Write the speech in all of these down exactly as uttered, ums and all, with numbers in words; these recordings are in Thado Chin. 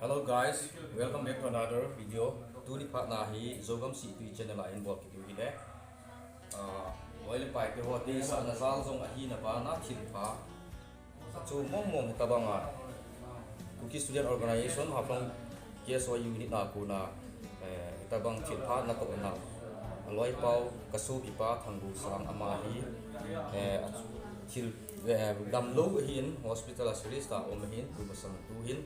Hello guys, welcome back to another video. Tuni phatna hi Zogam Sihtui channel a hin bol kit u hile. Ah, loi le pai te ho deisahna jal jong ahina bana thilpha achu mong mong hitabanga Kuki Student Organization Haflong K S O unit na kona, eh, hitabang thilpha natoh nau aloipau kasopipa Thanggosang ama hi, eh, thil, eh, damlou ahin hospital a serious tah a um ahin tu masang tu hin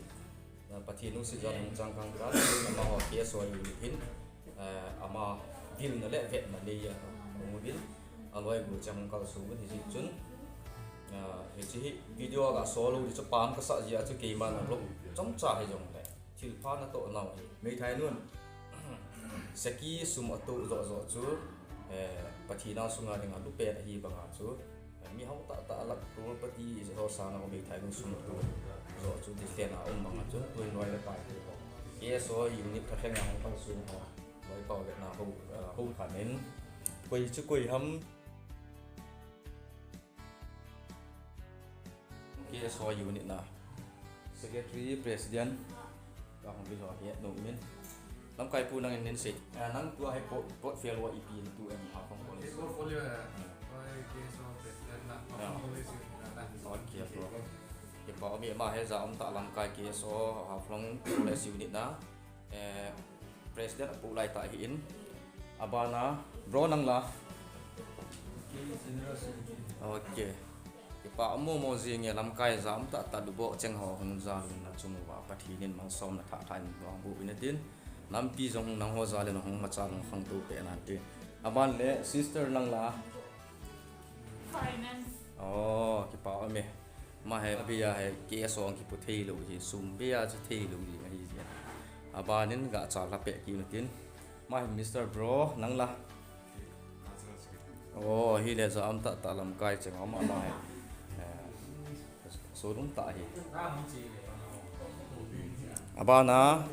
Pathen lungset jal in hung chang khang kit in, amaho K S O unit hin, eh, ama vilna le vetna nei a hung uvin, aloi gochang hung kalsong uvin, hijeh chun, eh, hiche hi video a gasol lou ding chu pan kasah jeh a chu keiman alou chomcha hijongle thilpha natoh nau hi meithai nun saki sum atoh joh joh chu, eh, Pathen a sunga dinga lupen ahi banga chu, eh, mi hao tah tah a lakh crorepati ho sanga um meithai nun sum atoh joh chu defend a um banga chu tuin loi le pai te ho, K S O unit thalheng a hung kalsong ho, loipau vetna ho, eh, ho khan in koi chu koi ham. K S O unit na Secretary, President, ka hung kit ho hi nom in. Lamkai pu nangin nin sei. Ah, nang tua hi port-, portfolio ipi in tu em Haflong College? Portfolio, eh, hmm, oi, K S O President na, ah, Haflong College unit na. Okay, bro. Kipa um e, ama hi ja um tah lamkai K S O Haflong College unit na. Eh, President apu lai tah ahin. Abana, bro nang la. Okay. Kipa um mo mo jing e, lamkai ja um tah tah dubo cheng ho hung jal un na chung uva Pathen in malsomna thah thah in vang bu in tin. Lampi jong nangho jal in hung machal hung khangtou pe nan tin. Aban le sister nang la. Finance. Oh, kipa um e. Ama hi, abia hi, K S O ang kipu thei lou hi, sum bia chu thei lou hi, ahi jeh. Abanin gachal la pe kit u tin. Ama hi, Mister Bro, nang la. Oh, hile ja um tah tah lamkai cheng ama la hi. Eh, so dum tah hi. Abana,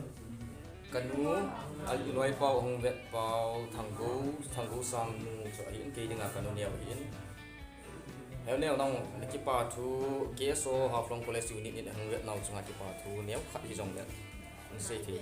kanu, aloipau hung vetpau, Thanggou, Thanggosang nu chu ahin, kei dinga kanu neo ahin. Heo neo nang, na kipa thu, K S O Haflong College unit in hung vetnau chunga kipa thu neo khat hijongle, in sei thei.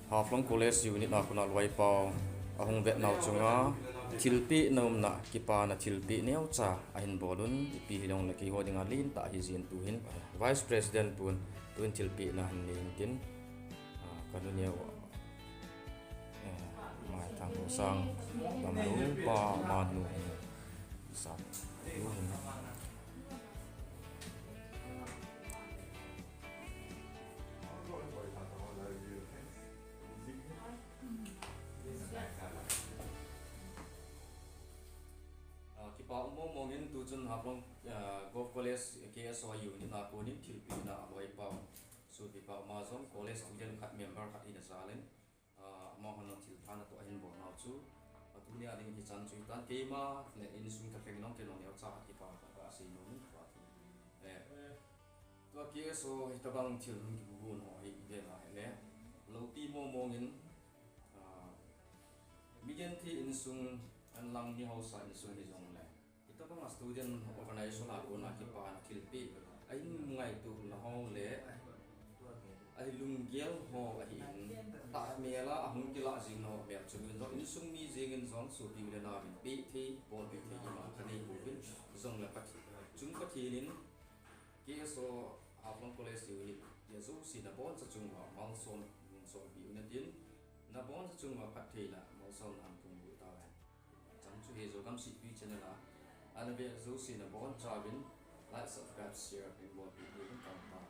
Haflong College unit a kona aloipau ahung vetnau chunga thilpeh na umna, kipana thilpeh neocha ahin bol un, ipi hijongle keiho dinga lentah ahi jin tuhin Vice President pun tuin thilpehna ahin nei in tin, ah, kanu neo, eh, Mai Thanggosang damlou pa manu hin sa. Ah, kipa um mong mong in tuchun Haflong, ah, Govt College K S O unit a konin thilpehna aloipau, sopipa ama jong college student khat member khat hina jal in, ah, amahon thilpha natoh ahin bol nau chu, ah, tunia ding hichan chu hitan, keima le insung thalheng in jong kei jong neocha kipa ka sei nom in, eh, tua K S O hitabang thil hung kibu bun ho hi ivet a ahile, loupi mong mong in, ah, migenthei insung, anlang mi haosa insung hijongle, hitabanga student organization a kona kipana thilpeh ahin ngaito na ho le ahi lunggel ho ahin, atahmel a ahung kilah jing na ho mel chungin jong, insung mi jengin jong sopi u le nau in peh thei, bolpeh thei ima kanei pouvin, hijongle Pathen, chung Pathen in K S O Haflong College unit te jouse naboncha chunguva malsom, malsompi u natin, naboncha chunguva phattheina malsomna hung punglut tauhen. Chan chu hi Zogam Sihtui channel a ana ve jouse nabonchauvin like, subscribe, share hin bolpeh diuvin kahin tao.